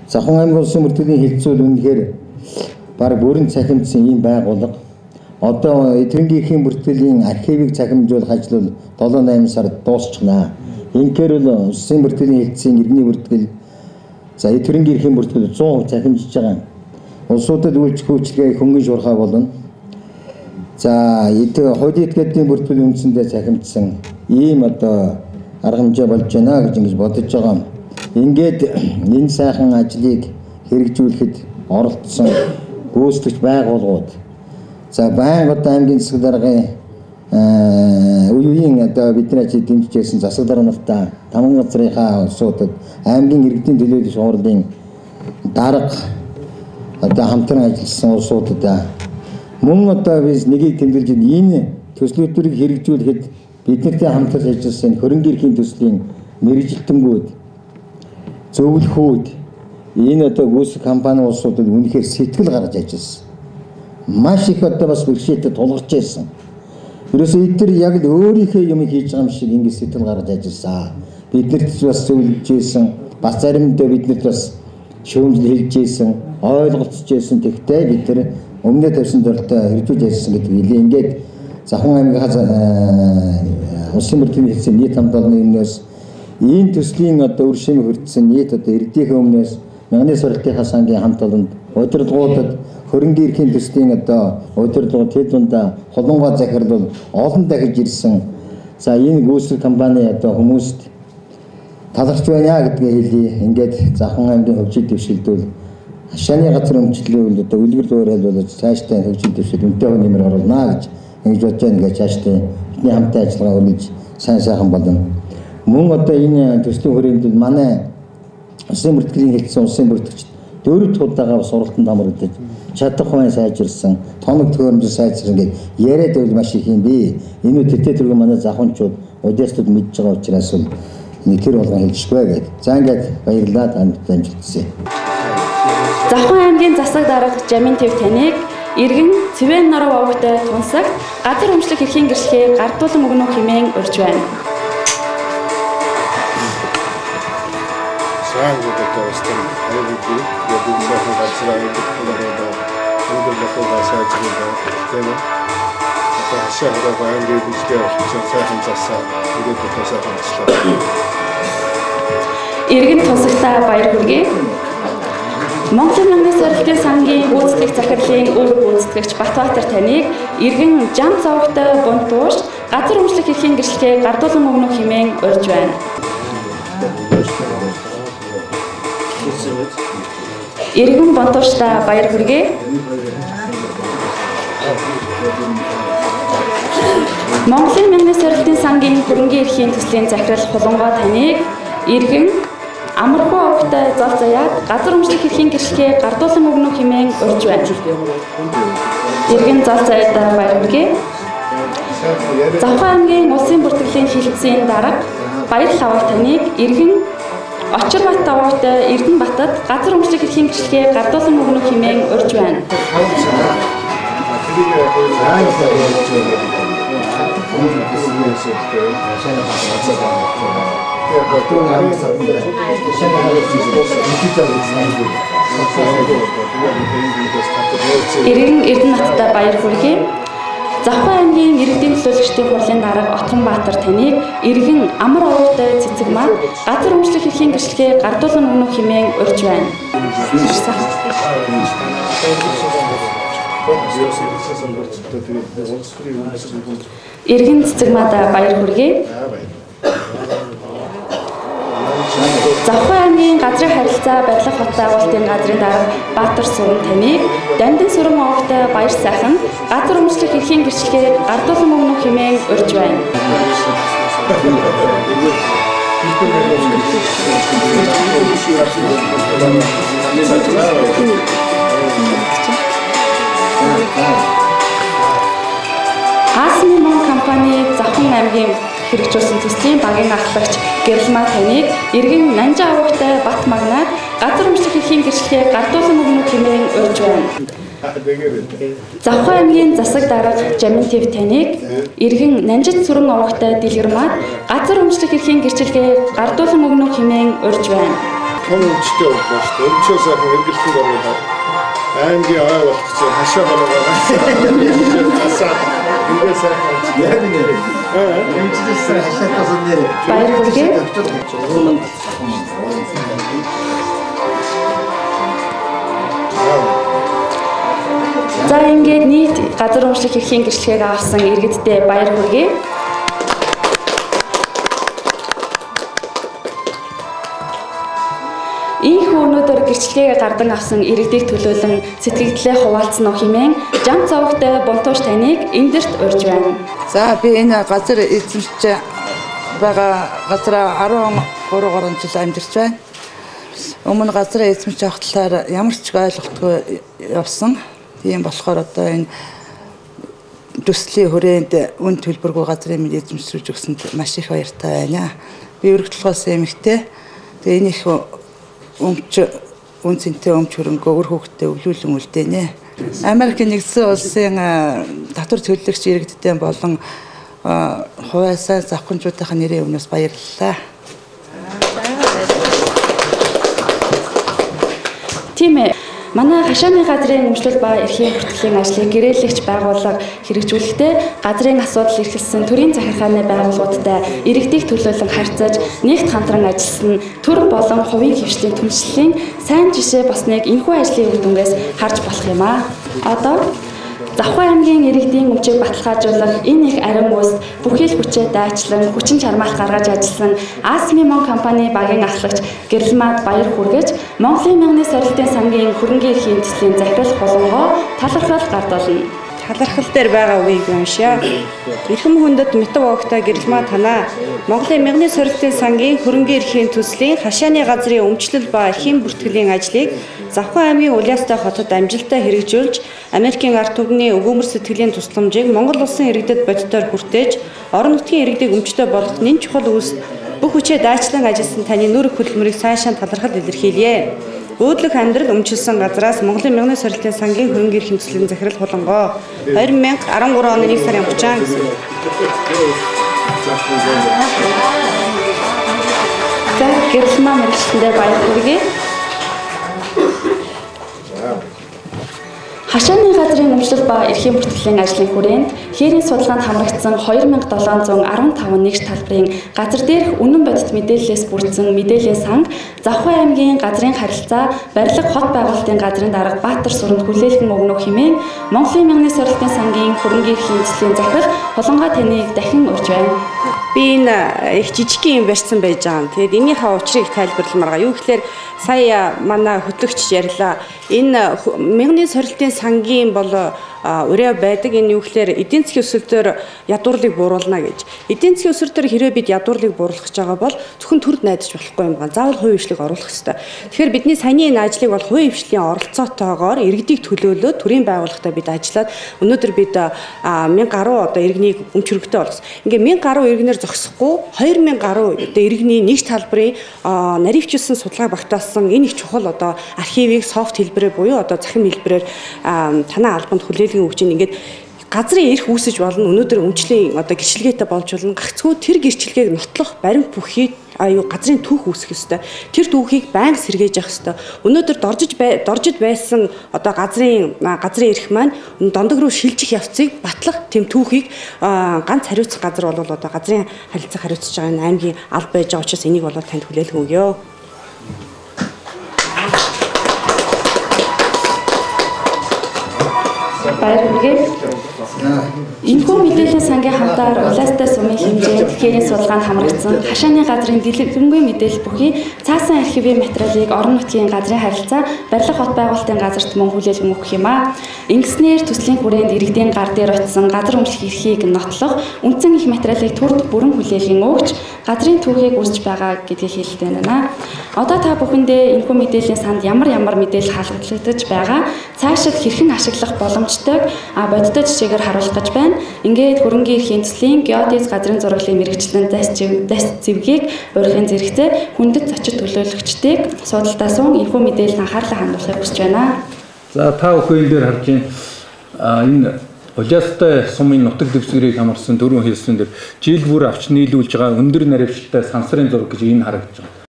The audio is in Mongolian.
Завхан аймгийн улсын бүртгэлийн хэлтсүүл үнэхээр баг бүрэн цахимдсан ийм байгууллага. Одоо эдгэрэнгийн эрхийн бүртгэлийн архивыг цахимжуулах ажил бол 7-8 сард дуусчихна. Инхээр бол улсын бүртгэлийн хэлтсийн иргэний бүртгэл, за эдгэрэнгийн эрхийн бүртгэл 100% цахимжиж байгаа. Улсуудад үйлчлэх үйлчилгээ хөнгөн шуурхай болно. За хуулийн этгээдийн бүртгэл үндсэндээ цахимжсан ийм одоо арга хэмжээ болж байна гэж ингэж бодож байгаа. Ингээд энэ сайхан ажлыг хэрэгжүүлэхэд оролцсон гүйцэтгэгч байгууллагууд, за байнга одоо аймгийн засаг даргын үе үеийн одоо бидний ажлыг дэмжиж байсан засаг дарга нартаа, тамган газрынхаа улсуудад аймгийн иргэдийн төлөөлөгч хурлын дарга одоо хамтран ажилласан улсуудад мөн одоо би нэгийг тэмдэглэж энэ төслүүдийг хэрэгжүүлэхэд биднэртэй хамтарч ажилласан хөрөнгө эрхийн төслийн мэргэжилтэнгүүд, зөвлөхүүд, энэ одоо гүйцэтгэх компани улсуудад үнэхээр сэтгэл гаргаж ажилласан. Маш их одоо бас бэрхшээлтэй тулгарч байсан. Ерөөсөө эдгээр яг л өөрийнхөө юм хийж байгаа юм шиг ингэ сэтгэл гаргаж ажилласан. Биднэрт бас зөвлөж байсан, бас заримдаа биднэрт бас шүүмжил хэлж байсан, ойлголцож байсан. Тэгтээ бид нар өмнө тавьсан зорилтоо хэрэгжүүлж ажилласан гэдэг хэлээ. Ингээд Завхан аймгийн улсын бүртгэлийн хэлтсийн нийт хамт олонны өмнөөс энэ төслийн одоо үр шим хүртсэн нийт одоо иргэдийнхээ өмнөөс мянганы сургалтынхаа сангийн хамт олонд удирдлагуудад хөрөнгөний эрхийн төслийн одоо удирдлага тэд дундаа хулгай захирал бол олон дахиж ирсэн. За энэ гүйцэтгэх компани одоо хүмүүст талархаж байна гэдгээ хэлье. Ингээд Завхан аймгийн хөгжил дэвшилдүүл хашааны газар өмчлөлөө одоо үлгэр дуурайл болж цаашдаа хөгжил дэвшил үнэтэй хүн нэмэр оруулна гэж ингэж бодож байна. Ингээд цаашдаа бидний хамтын ажиллагаа үргэлж сайн сайхан болно. Мөн одоо энэ төслийн хүрээнд манай улсын бүртгэлийн хэлтсэн улсын бүртгэгч дөрөв дэх удаага бас сургалтанд хамрагдаж чадах хувийн сайжирсан, тоног төхөөрөмж сайжирсан гэж яриад байвал маш их юм би. Энэ үе тэтэ тэргүй манай завханчууд, удиасууд мэдж байгаа учраас нэг тэр болгон хэлжгүй гээд. За ингээд баярлалаа, танд амжилт. Завхан аймгийн засаг дарга Жамин Тэв таныг иргэн Цэвэн норов овогтой тунсагт газар өмчлөх эрхийн гэрчлэгээ гардуулан өгнө хэмээн урьж байна. Иргэн тунсагтаа баяр хүргэе. Монголын мянганы сорилтын сангийн гүйцэтгэх захирлын өвөг гүйцэтгэгч Батбаатар таныг иргэн жам зовогтой бунтууш газар өмчлөх эрхийн гэрчлэгээ гардуулан өгнө хэмээн урьж байна. Иргэн бунтууштай баяр хүргэе. Монголын мянганы сорилтын сангийн хөрөнгийн эрхийн төслийн захирал Хулангой таныг иргэн амархуу овогтой зол заяад газар өмчлөх эрхийн гэрчлэгээ гардуулан өгнө хэмээн урьж байна. Иргэн зол заяадаа баяр хүргэе. Завхан аймгийн улсын бүртгэлийн хэлтсийн дарга Баярлал авах таныг иргэн Очирбат овогтой Эрдэнэбатад газар өмчлөх эрхийн гэрчлэгээ гардуулан өгнө хэмээн урьж байна. Иргэн Эрдэнэбаттай баяр хүргэе. Завхан аймгийн иргэдийн төлөөлөгчдийн хурлын дарга Отгонбаатар таныг иргэн амар овогтой Цэцэгмаа газар өмчлөх эрхийн гэрчлэгээ гардуулан өгнө хэмээн урьж байна. Иргэн Цэцэгмаадаа баяр хүргэе. Завхан аймгийн газрын харилцаа барилга хот байгуулалтын газрын дарга Баатар Сүрэн таныг Дамдын Сүрэн овогтой Баяр сайхан газар өмчлөх эрхийн гэрчлэгээ гардуулан өгнө хэмээн урьж байна. Асми мон компани Завхан аймгийн хэрэгжүүлсэн төслийн багийн ахлагч Гэрэлмаа таныг иргэн Нанжин овогтой Бат Магнаад газар өмчлөх эрхийн гэрчлэгээ гардуулан өгнө хэмээн урьж байна. Завхан аймгийн засаг дарга Жамин Тэв таныг иргэн Нанжид Сүрэн овогтой Дэлгэрмаад газар өмчлөх эрхийн гэрчлэгээ гардуулан өгнө хэмээн урьж байна. Том өмчтэй боллоо шүү дээ. Өмчөө сайхан эргэлтэнд оруулаад аймгийн ой болох чинь хашаа болоогоо. Засаад ингээ сайхан. Яг нэр. Өмчлөсөн хашаатаас нэр. Баяр хүргэе. За ингээд нийт газар өмчлөх эрхийн гэрчлэгийг авсан иргэддээ баяр хүргэе. Ийхүү өнөөдөр гэрчлэгээ гардан авсан иргэдийг төлөөлөн сэтгэгдлээ хуваалцсан уу хэмээн жам цовгтой Бунтууш таныг эндэрт урьж байна. За би энэ газар эзэмшиж байгаа газараа 13 жил амьдарч байна. Өмнө газраа эзэмшиж авах талаар ямар ч ойлголтгүй явсан. Тийм болохоор одоо энэ төслийн хүрээнд үн төлбөргүй газрын мэд эзэмшүүлж өгсөнд маш их баяртай байна. Би өргөдөлгөөс эмэгтэй. Тэгээ энэ их өмч үн цэнтэй өмч хөрөнгөө үр хүүхдээ өвлүүлэн үлдээнэ. Америкийн нэгдсэн улсын татвар төлөгч иргэдтэй болон хувиасаа завханчуудынхаа нэрийн өмнөөс баярлалаа. Тийм ээ. Манай хашааны газрын өмчлөл ба эрхийн бүртгэлийн ажлыг гэрээлэгч байгууллага хэрэгжүүлэхдээ газрын асуудал эрхэлсэн төрийн захиргааны байгууллагуудтай иргэдийг төлөөлөн харьцаж нэгт хамтран ажилласан төр болон хувийн хэвшлийн түншлэлийн сайн жишээ болсныг энэхүү ажлын үр дүнгээс харж болох юм аа. Одоо Завхаа аймгийн иргэдийн өмчийг баталгаажуулах энэ их ариун ус бүхий л хүчээ дайчлан хүчин чармаалт гаргаж ажилласан Асмимон компани багийн ахлагч Гэрэлмаад баяр хүргэж Монголын мягны сорилтын сангийн хөрөнгийн эрхийн төслийн захирал Хулангоо талархал гардуулна. Талархал дээр байгаа үгийг уншъя. Эрхэм хүндэт Митав огтой Гэрэлмаа танаа Монголын мягны сорилтын сангийн хөрөнгийн эрхийн төслийн хашааны газрын өмчлөл ба эрхийн бүртгэлийн ажлыг Завхан аймгийн Улиастай хотод амжилттай хэрэгжүүлж Америкийн ард түмний өгөөмөр сэтгэлийн тусламжийг Монгол улсын иргэдэд бодитоор хүртээж орон нутгийн иргэдийг өмчтэй болгох нэн чухал үүс бүх хүчээ дайчлан ажилласан таны нүрэг хөдөлмөрийг сайшаан талархал илэрхийлье. Өөдлөх амьдрал өмчилсөн газраас Монголын мягны сорилтын сангийн хөрөнгийн эрхийн төслийн захирал Хулангоо 2013 оны 1 сарын 30 гэсэн. За Гэрэлмаа мэргэжтэндээ баяр хүргэе. Хашааны газрын өмчлөл ба эрхийн бүртгэлийн ажлын хүрээнд хээрийн судалгаанд хамрагдсан 2715 нэгж талбарын газар дээрх үнэн бодит мэдээллээс бүрдсэн мэдээллийн санг Завхаа аймгийн газрын харилцаа барилга хот байгуулалтын газрын дарга Баатар сүрэнд хүлээлгэн өгнө хэмээн Монголын мягны сорилтын сангийн хөрөнгийн эрхийн төслийн захирал Хулангоо таныг дахин урьж байна. Би энэ их жижигхэн юм барьсан байж байгаа. Тэгээд энийхээ учрыг тайлбарламаар байгаа. Юу гэхээр сая манай хөтлөгч ярьлаа. Энэ мягны сорилтын сангийн бол ураа байдаг. Энэ юу гэхээр эдийн засгийн өсөлт дээр ядуурлыг бууруулна гэж. Эдийн засгийн өсөлт дээр хэрвээ бид ядуурлыг бууруулах гэж байгаа бол зөвхөн төрд найдаж болохгүй юм байна. Заавал хувийн хвшлийг оруулах ёстой. Тэгэхээр бидний саяны энэ ажлыг бол хувийн хвшлийн оролцоотойгоор иргэдийг төлөөлөөд төрийн байгууллагатай бид ажиллаад өнөөдөр бид 1000 гаруй одоо иргэнийг өмч хөрөнгөтэй болгосон. Ингээ 1000 гаруй иргэнээр зогсохгүй 2000 гаруй одоо иргэний нэг талбарын наривчилсан судалгаа багтаасан энэ их чухал одоо архивыг софт хэлбэрээр буюу одоо цахим хэлбэрээр танай албанд хүлээлгэн өгч ин ингээд газрын эрх үүсэж болно. Өнөөдөр өмчлийн одоо гэрчилгээтэй болж болно. Гагцхүү тэр гэрчилгээг нотлох баримт бүхий аюу газрын түүх үүсэх ёстой. Тэр түүхийг байнга сэргээж явах ёстой. Өнөөдөр доржид байсан одоо газрын эрх маань дондог руу шилжих явцыг батлах тэм түүхийг ганц хариуцах газар бол одоо газрын харилцаа хариуцж байгаа энэ аймгийн алба байж байгаа учраас энийг бол танд хүлээлгэн өгье. Баяр хүргэе. Энэхүү мэдээллийн сангийн хамтаар Улаастай сумын хэмжээнд хээрийн судалгаанд хамрагдсан хашааны газрын дэлгэрэнгүй мэдээлэл бүхий цаасан архивын материалыг орон нутгийн газрын харилцаа барилга хот байгуулалтын газарт мөн хүлээлгэн өгөх юм аа. Ингэснээр төслийн хүрээнд иргэдийн гар дээр очсон газар өмчлөх эрхийг нотлох үндсэн их материалыг төрд бүрэн хүлээлгэн өгч газрын түүхийг үүсч байгаа гэдгийг хэлдэг байна. Одоо та бүхэндээ энэхүү мэдээллийн санд ямар мэдээлэл хаалгатлагдаж байгаа цаашид хэрхэн ашиглах боломжтойг бодиттой жишээгээр харуулах гэж байна. Ингээд хөрөнгийн эрхийн төслийн геодез газрын зураглалын мэргэжлэн зайс зэвгийг урихын зэрэгцээ хүндэт зочид төлөөлөгчдийг судалдаа суун энэхүү мэдээлэлд анхаарлаа хандуулахыг хүсэж байна. За та бүхэн энэ дээр харж байна. Энэ Улиастай сумын нутаг дэвсгэрийг хамарсан дөрвөн хэлсэн дээр жил бүр авч нийлүүлж байгаа өндөр наривчлалтай сансрын зураг гэж энэ харагдаж байгаа.